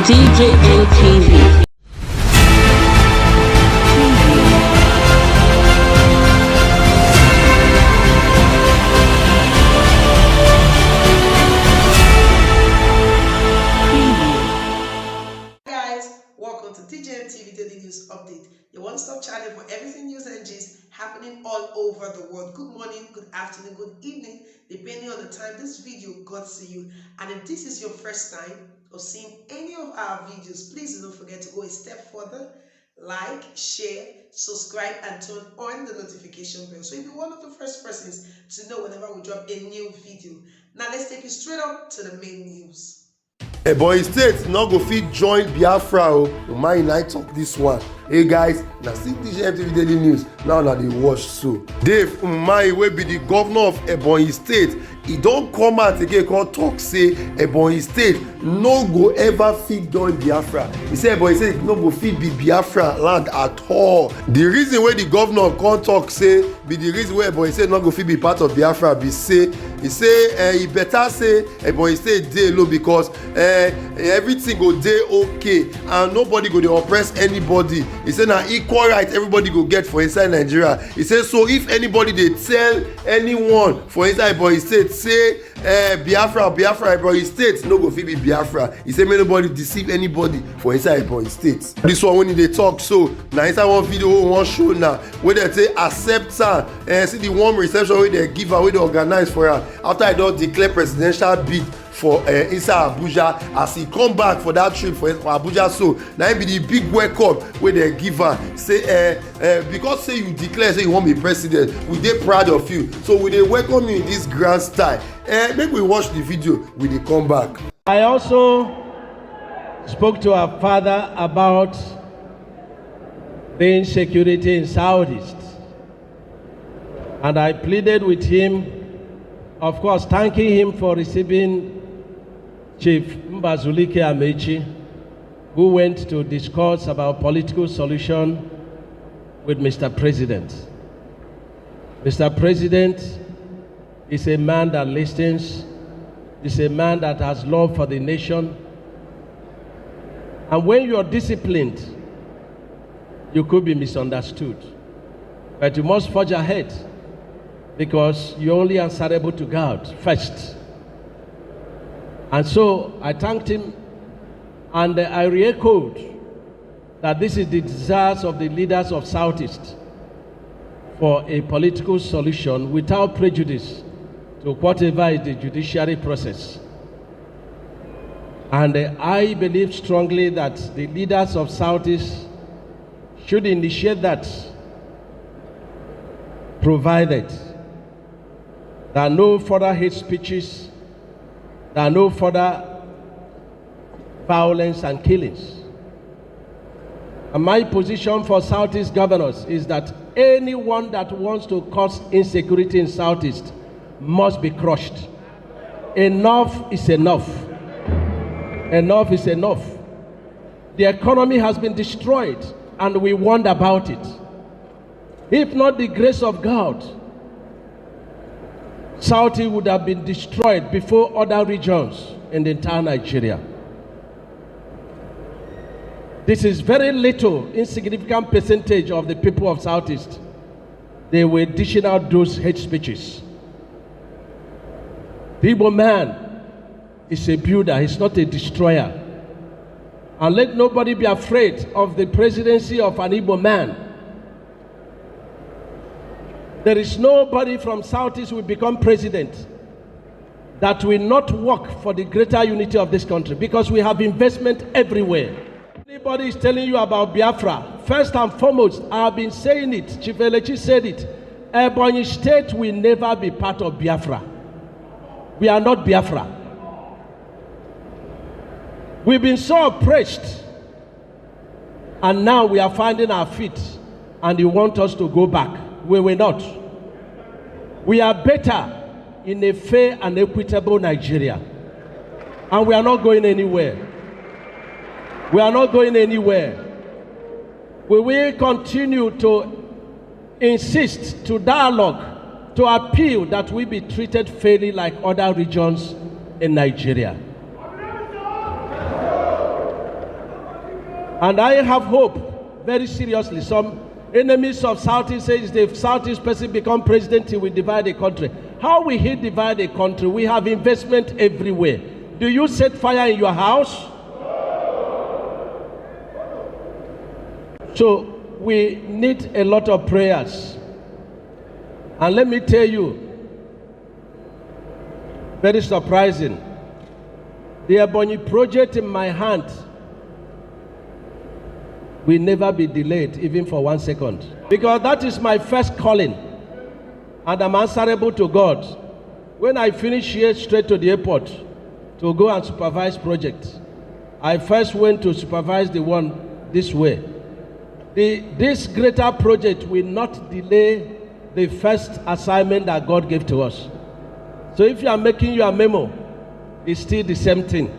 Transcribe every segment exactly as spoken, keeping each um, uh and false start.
T J N T V. Guys, welcome to T J N T V Daily News Update, your one-stop channel for everything news and gist happening all over the world. Good morning, good afternoon, good evening, depending on the time this video got to you. And if this is your first time of seeing any of our videos, please don't forget to go a step further, like, share, subscribe, and turn on the notification bell so you'll be one of the first persons to know whenever we drop a new video. Now let's take you straight up to the main news. Ebonyi State no go fit join Biafra o, Umahi na talk this one. Hey guys, na still T J N T V Daily News, now na dey watch so. Dave Umahi, wey be the governor of Ebonyi State, e don come out again come talk say Ebonyi State no go ever fit join Biafra. He say Ebonyi State no go fit be Biafra land at all. The reason wey the governor come talk say be the reason wey Ebonyi State no go fit be part of Biafra be say, he say eh, e better say Ebonyi State dey alone because eh, everything go dey okay and nobody go dey oppress anybody. He say na equal right everybody go get for inside Nigeria. He say so if anybody dey tell anyone for inside Ebonyi State say eh, Biafra, Biafra, Ebonyi State no go fit be Biafra. He say make nobody deceive anybody for inside Ebonyi State. This one wey e dey talk so, na inside one video wey we wan show now, wey dem say accept am. Eh, see the warm reception wey dem give am, wey dem organize for am after e don declare presidential bid for eh, inside Abuja. As e come back for that trip for, for Abuja, so na im be the big welcome wey dem give am. Say eh, eh, because say you declare say you wan be president, we dey proud of you. So we dey welcome you in this grand style. Eh, make we watch the video, we dey come back. I also spoke to our father about the insecurity in Southeast. And I pleaded with him, of course, thanking him for receiving Chief Mbazulike Amechi, who went to discuss about political solution with Mister President. Mister President is a man that listens, is a man that has love for the nation. And when you are disciplined, you could be misunderstood. But you must forge ahead because you're only answerable to God first. And so I thanked him and I re-echoed that this is the desires of the leaders of Southeast for a political solution without prejudice to whatever is the judiciary process. And uh, I believe strongly that the leaders of Southeast should initiate that, provided that no further hate speeches, that no further violence and killings. And my position for Southeast governors is that anyone that wants to cause insecurity in Southeast must be crushed. Enough is enough. Enough is enough. The economy has been destroyed, and we wonder about it. If not the grace of God, Southeast would have been destroyed before other regions in the entire Nigeria. This is very little, insignificant percentage of the people of Southeast. They were dishing out those hate speeches. The Igbo man is a builder, he's not a destroyer. And let nobody be afraid of the presidency of an Igbo man. There is nobody from Southeast will become president that will not work for the greater unity of this country, because we have investment everywhere. Anybody is telling you about Biafra, first and foremost, I have been saying it, Chief Elechi said it, Ebonyi State will never be part of Biafra. We are not Biafra. We've been so oppressed, and now we are finding our feet, and you want us to go back. We will not. We are better in a fair and equitable Nigeria, and we are not going anywhere. We are not going anywhere. We will continue to insist, to dialogue, to appeal that we be treated fairly like other regions in Nigeria. And I have hope, very seriously. Some enemies of Southeast say if the Southeast person become president, he will divide the country. How will he divide the country? We have investment everywhere. Do you set fire in your house? So we need a lot of prayers. And let me tell you, very surprising, the Ebonyi project in my hand will never be delayed, even for one second. Because that is my first calling, and I'm answerable to God. When I finish here, straight to the airport to go and supervise project. I first went to supervise the one this way. The, this greater project will not delay the first assignment that God gave to us. So if you are making your memo, it's still the same thing.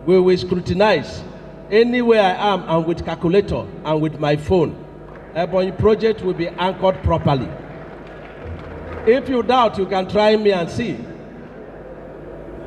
We will scrutinize. Anywhere I am, and with calculator and with my phone, Ebonyi project will be anchored properly. If you doubt, you can try me and see.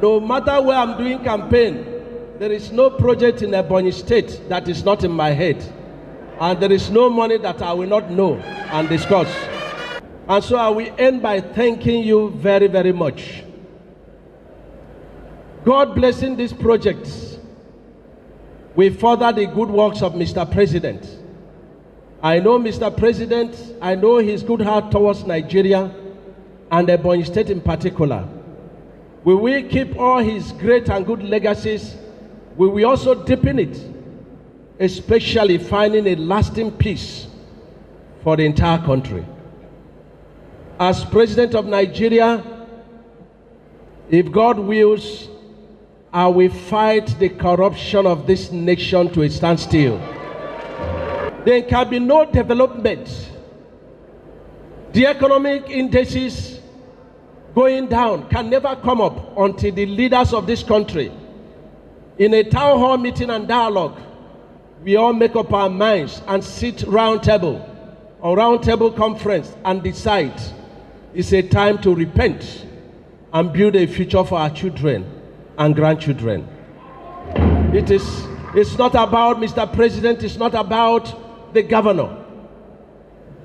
No matter where I'm doing campaign, there is no project in Ebonyi State that is not in my head. And there is no money that I will not know and discuss. And so I will end by thanking you very, very much. God blessing these projects will further the good works of Mister President. I know Mister President, I know his good heart towards Nigeria and Ebonyi State in particular. We will keep all his great and good legacies. We will also deepen it, especially finding a lasting peace for the entire country. As President of Nigeria, if God wills, I will fight the corruption of this nation to a standstill. There can be no development. The economic indices going down can never come up until the leaders of this country, in a town hall meeting and dialogue, we all make up our minds and sit round table, on round table conference, and decide it's a time to repent and build a future for our children and grandchildren. It is, it's not about Mister President, it's not about the governor.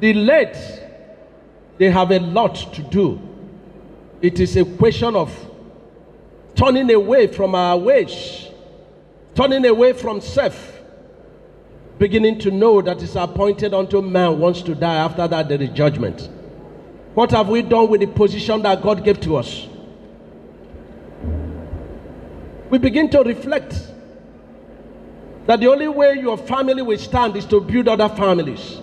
The late, they have a lot to do. It is a question of turning away from our ways, turning away from self, beginning to know that it's appointed unto man wants to die. After that, there is judgment. What have we done with the position that God gave to us? We begin to reflect that the only way your family will stand is to build other families.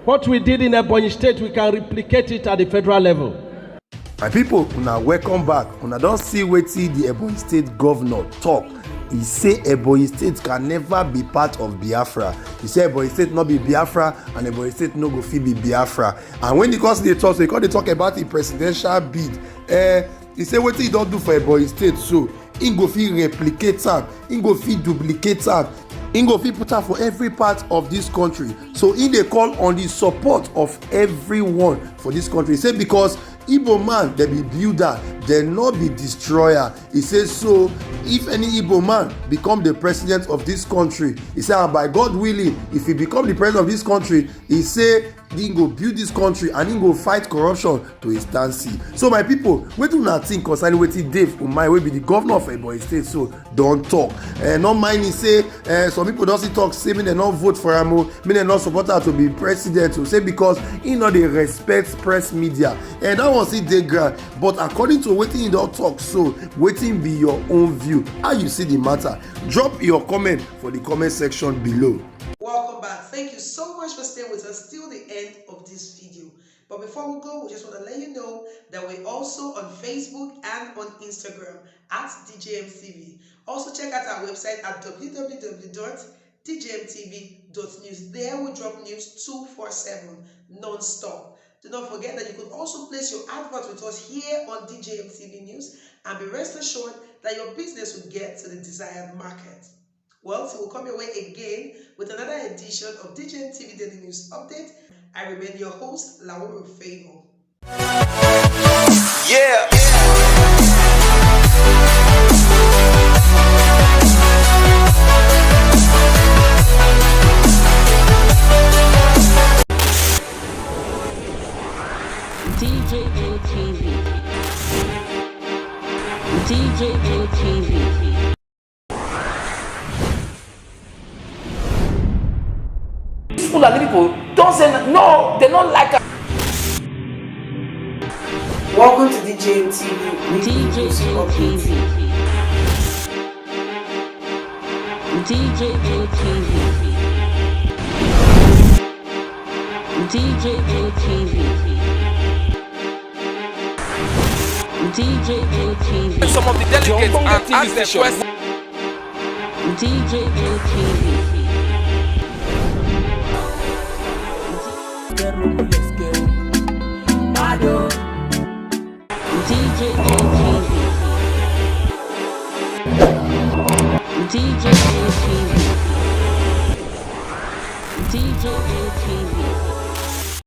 What we did in Ebonyi State, we can replicate it at the federal level. My people, una welcome back. Una don see wetin the Ebonyi State governor talk. He say Ebonyi State can never be part of Biafra. He say Ebonyi State no be Biafra and Ebonyi State no go fit be Biafra. And when he come dey talk, so he come dey talk about the presidential bid. Eh, he say wetin he don do for Ebonyi State, so he go fit replicate am, he go fit duplicate am, he go fit put am for every part of this country. So he dey call on the support of everyone for this country. He say because Igbo man, dem be builder, dem no be destroyer. He say so if any Igbo man become the president of this country, he say, and by God willing, if he become the president of this country, he say he go build this country and he go fight corruption to a standstill. So my people, wetin una think concerning wetin Dave Umahi, wey be the governor of Ebonyi State, so don talk? Eh, no mind he say, eh, some people don still talk say make dem no vote for am o, make dem no support am to be president o, say because he no dey respect press media. Eh, that one still dey ground. But according to wetin he don talk, so wetin be your own view? How you see the matter? Drop your comment for the comment section below. Welcome back. Thank you so much for staying with us till the end of this video. But before we go, we just want to let you know that we're also on Facebook and on Instagram at D J M T V. Also, check out our website at w w w dot d j m t v dot news. There we drop news two four seven non-stop. Do not forget that you could also place your advert with us here on D J M T V News and be rest assured that your business will get to the desired market. Well, so we'll come your way again with another edition of D J M T V Daily News Update. I remain your host, Lauru Favor. Yeah. D J N T V. These Fulani people don't say no, they don't like us. Welcome to D J N T V. D J N T V. D J N T V. D J N T V. D J N T V. Some of the delegates and ask them questions. D J N T V. D J N T V. D J N T V. D J N T V.